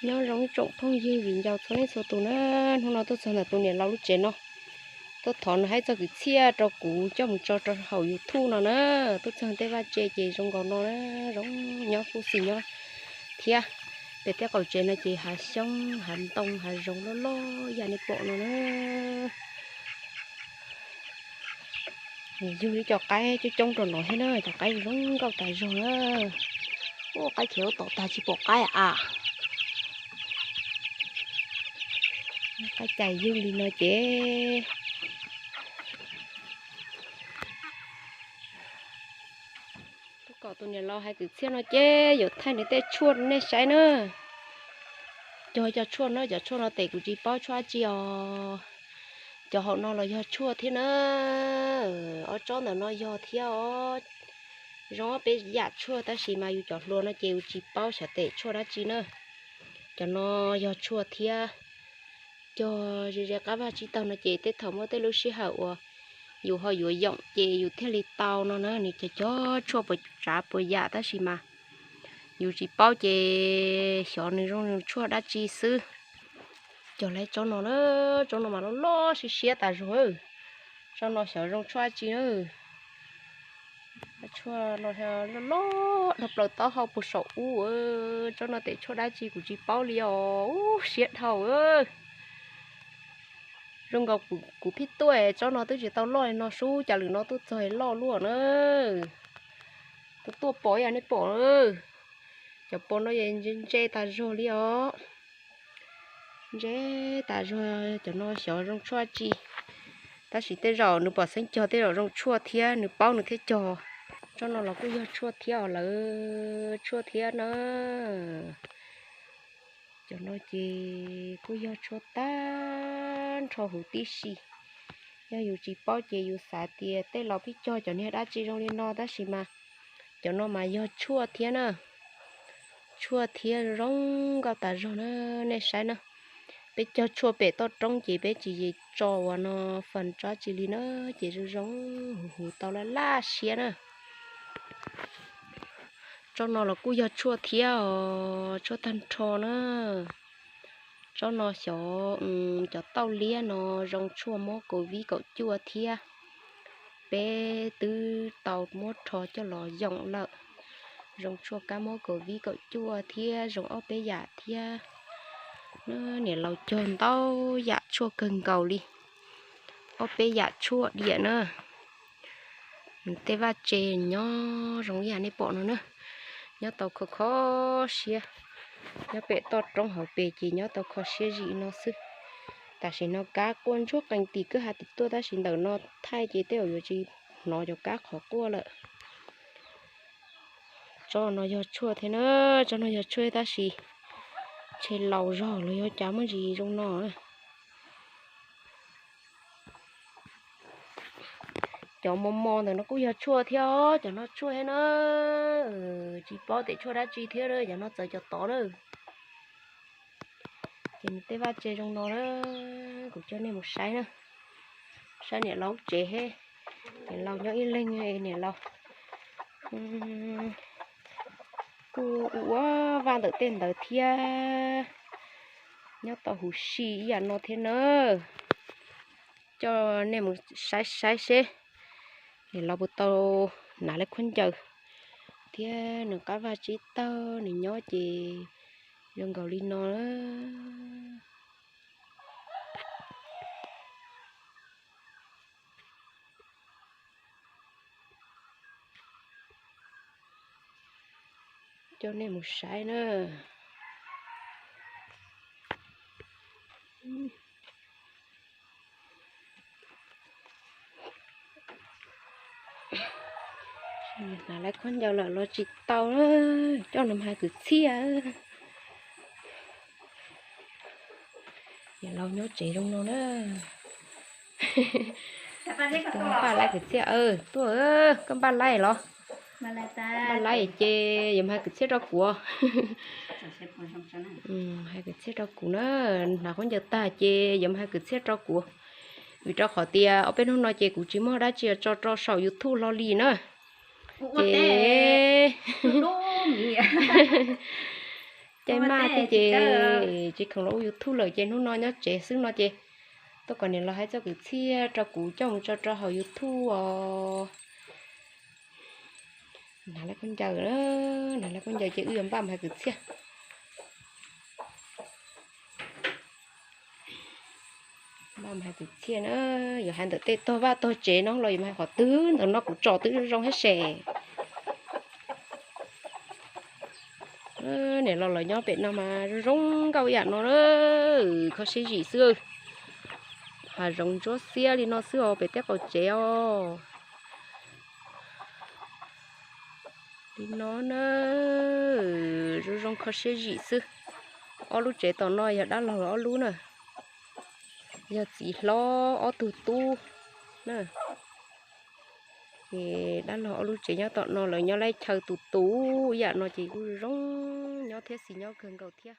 Nyob zoo ib tsoom phooj ywg viv ncaus txhua leej txhua tus na, hnub no tuaj txog ntawm tus niam laus lub tsev no, tuaj thov nws hais txog kwv txhiaj rau kuv coj mus tso rau hauv YouTube no na. Tuaj txog tej vaj tse ces zoo nkaus no na, zoo nyob kuj xis nyob thiab. Pem tej qaum tsev no ces hav xyoob hav ntoo hav zoov loj loj yam nej pom no na. Yug ib co qaib coob coob rau no thiab na, cov qaib zoo nkauj tas zog na. Ua qaib khiav tom tag tsis pom qaib a. Qaib cais yug li no ces tuaj kom tus niam laus hais kwv txhiaj no ces yuav thaij nws tej tshuaj rau nej saib na. Cog cov tshuaj no, cov tshuaj no tes kuv tsis paub tshuaj dab tsi os. Cov hauv no los yog tshuaj thiab na. Ob tsob ntawm no yog thiab os. Zoo ob peb yam tshuaj tab sis mas yus cov hluas no ces yus tsis paub xyov tes tshuaj dab tsi na. Cov no yog tshuaj thiab. Cog ze ze qab vaj tsib taug no ces tej thaum muaj tej lub sij hawm uas yus ho yuav yoom ces yus thiaj li tau no na. Nws cog cog tshuaj puas tsav puas yam tab sis mas yus tsis paub ces xyov nws zoo tshuaj dab tsi xwb. Cog lawm tsob no na, tsob no mas loj loj siab siab tas zog. Tsob no xyov zoo tshuaj dab tsi na. Tshuaj no loj loj dhau plaws taub hau puag saum ub. Tsob no tes tshuaj dab tsi kuv tsis paub li os. Ub, siab dhau. Zoo nkaus kuv phij tuaj tsob no twb tsis tau loj li no sub, cas lwm no tuaj txog loj luaj na. Tuaj tuaj pom yam nej pom. Cov pos no ntse tas zog li os. Ntse tas zog, cov no xyov zoo tshuaj dab tsi. Tab sis tej zaum nws pom xeeb cog tej zaum zoo tshuaj thiab nws paub nws thiaj cog. Tsob no los kuj yog tshuaj thiab os lawv, tshuaj thiab na. Cov no ces kuj yog tshuaj tag nrho huv tib si. Yog yus tsis paub ces yus xav tias tej laus pheej cog cov niag dab tsi zoo li no tab sis mas cov no mas yog tshuaj thiab na. Tshuaj thiab zoo nkauj tas zog na, nej saib na. Peb cog tshuaj pem toj roob ces peb tsis tso uas no fas tsob dab tsi li na, ces zoo zoo huv huv tau laj laj siab na. Tsob no los kuj yog tshuaj thiab os, tshuaj tag nrho na. Tsob no xyov cov tauj liab no zoo tshuaj mob covid kaum cuaj thiab. Peb twb tau muab rho coj los yoom lawm. Zoo tshuaj kab mob covid kaum cuaj thiab zoo ob peb yam thiab. Niam laus cog ntau yam tshuaj kawg nkaus li. Ob peb yam tshuaj diam na. Nws tej vaj tse nyob zoo ib yam nej pom no na. Nyob tau kho kho siab. Nyob pem toj roob hauv pes ces nyob tau kho siab zim no xwb. Tam sim no kab quaj ntsuag qees tim kwj ha tim tuaj tab sis ntawm no thaij ces tej zaum yuav tsis hnov cov kab qhov quaj lawm. Tsob no yog tshuaj thiab na, tsob no yog tshuaj tab sis ntshe laus zog los yog cas muaj ntsis zoo no. Cov mos mos ntawm no kuj yog tshuaj thiab, cov no tshuaj thiab na. Tsis paub tias tshuaj dab tsi thiab, cov no txawv cov tod na. Ces nws tej vaj tse zoo no na, kuv coj nej mus saib na. Saib niam laus tsev, niam laus nyob ib leeg, niam laus kuj ua vaj ntawm tej ntawd thiab. Nyob tau huv si ib yam no thiab na. Coj nej mus saib saib seb niam laus puas tau hnav lawv khaub ncaws thiab nws qab vaj tsib taug nws nyob ces zoo nkaus li no. Coj nej mus saib na. Hnav lawv khaub ncaws lawm los tsis tau, coj nws mus hais kwv txhiaj. Niam laus nyob tsev zoo no na. Npaj laib kwv txhiaj, tuaj, koj npaj laib los? Npaj laib ces yuav mus hais kwv txhiaj rau kuv. Hais kwv txhiaj rau kuv na, hnav khaub ncaws tag ces yuav mus hais kwv txhiaj rau kuv. Vim rau qhov tias ob peb hnub no ces kuv tsis muaj dab tsi tso rau saum YouTube hlo li na. Ces Caij maj thiab ces tsis khoom los ua YouTube lawm ces hnub no nyob tsev xwb no ces tuaj kom niam laus hais txoj kwv txhiaj rau kuv coj mus tso rau hauv YouTube os. Hnav lawv khaub ncaws, hnav lawv khaub ncaws ces wb yuav npaj mus hais kwv txhiaj. Npaj mus hais kwv txhiaj na, yuav hais ntawm tej tog vaj tog tsev no los yuav mus hais qhov twg, ntawm no kuv tsom twb zoo zoo thiab se. Niam laus lawv nyob pem no mas zoo zoo nkauj ib yam no na, kho siab zim xwb. Hav zoov ntsuab xiab li no xwb os pem tej qaum tsev os. Li no na, zoo zoo kho siab zim xwb. Ob lub tsev tom no yog dab laug ob lub na, yog txiv hlob ob tug tub na. Ces dab laug ob lub tsev nyob tom no lawv nyob laib chaw tus tus ib yam no ces kuj zoo nyob thiab xis nyob kawg nkaus thiab.